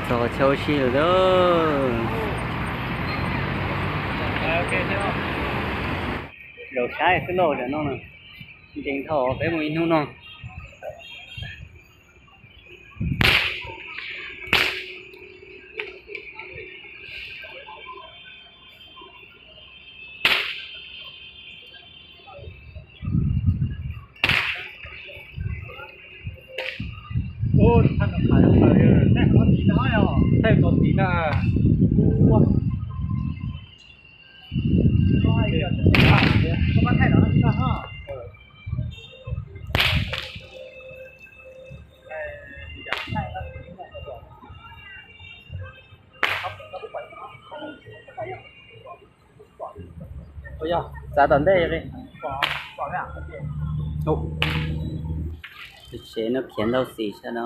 Txog qhov chaw ua si lawm. Zaum saib xwb lauj, tam no na, nkees dhau peb mus ib hnub no. Txav tom ntej li. Lub tsev no khiav ntau xim sab no.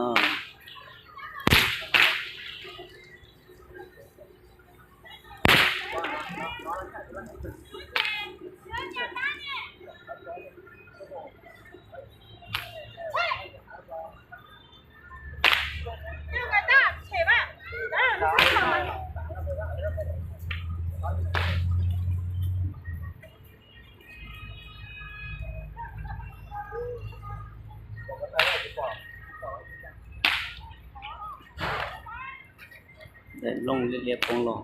Daim nplooj liab liab poob los.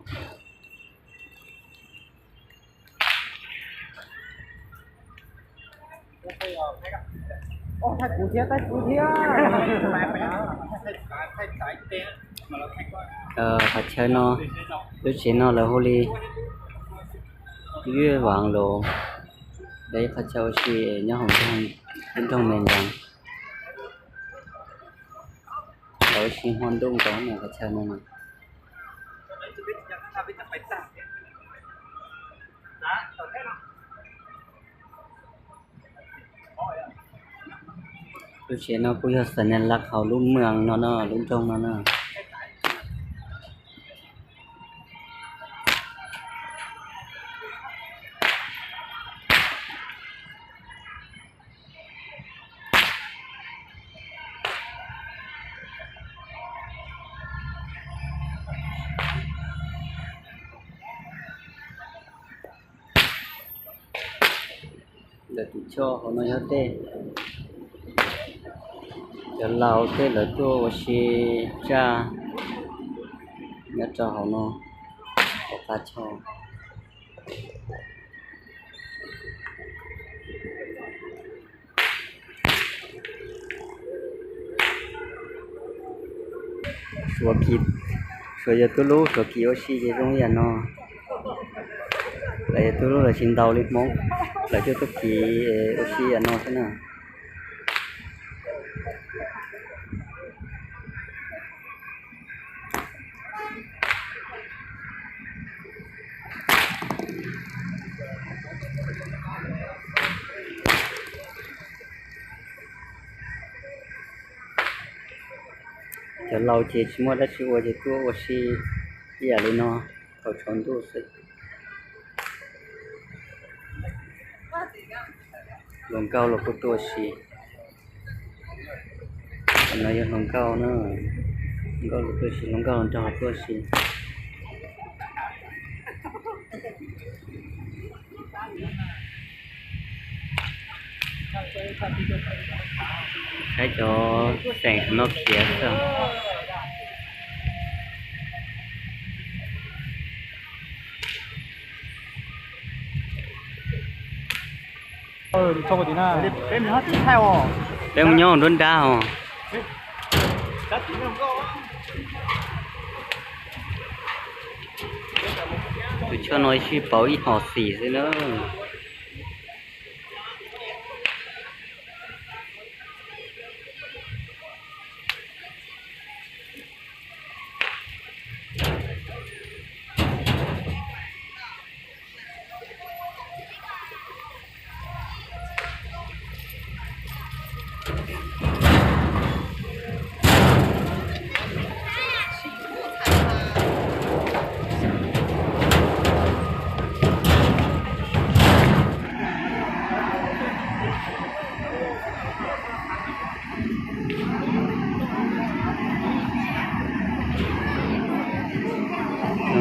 Qhov chaw no, lub tsev no lawv hu li Yuj Vav Luv, lawv ib qhov chaw ua si nyob hauv nroog Mes Nras. Lawv ua si hmo ntuj nkaus qhov chaw no na. Lub tsev no kuj yog xas nyas laj hauv lub moos no no, lub nroog no na. Ntawm tim choj hauv no yog tej cov laus tej lawv tuaj ua si tsaj nyob rau hauv no, hauv qab choj. Suav kis, Suav yog tub lub, Suav kis ua si ces zoo yam no. Lawv yog tub lub lawv tsis ntaus li Hmoob, lawv coj tub kis ua si yam no xwb na. Cov laus ces tsis muaj dab tsi ua ces tuaj ua si ib yam li no thaum tsaus ntuj xwb. Hluas nkauj los kuj tuaj ua si. Qhov no yog hluas nkauj na, hluas nkauj los tuaj ua si, hluas nkauj hluas nraug los tuaj ua si. Saib cov xeem no khiav xwb. Peb mus nyob nruab nrab os. Tus choj no sib pauv ib hom xim xwb na.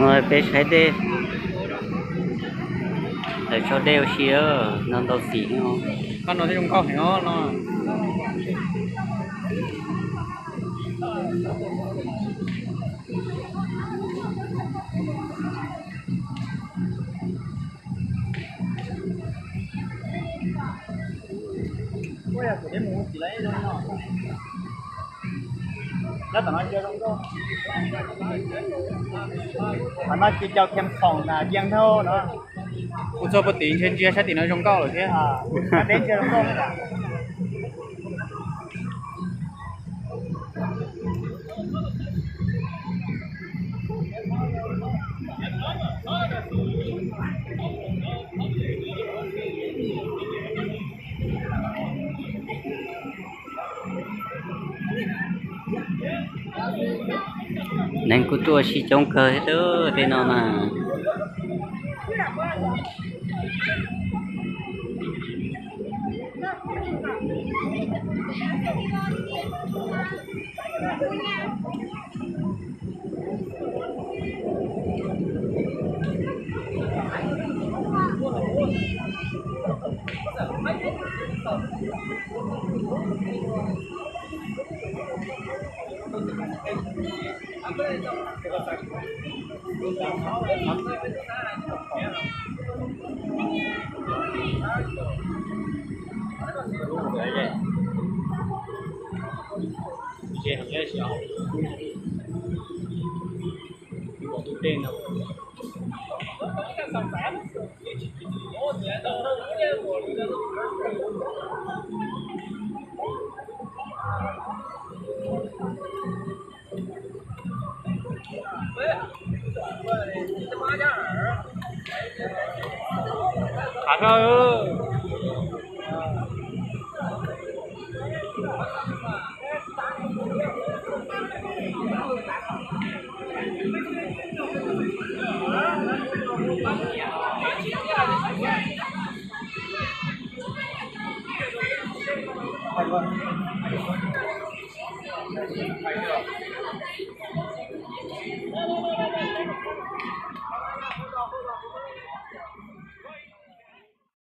Peb saib dej, lawv tso dej ua si, no ntau xim no. Qhov no tej zoo nkauj heev os no. Qhov no ces cov khees khoom na yeej dhau no. Kuv txog puag tim ntshe ntsia saib tim no zoo nkauj lawm thiab. Deb ntsia zoo nkauj. Neeg kuj tuaj ua si coob kawg thiab tej no na.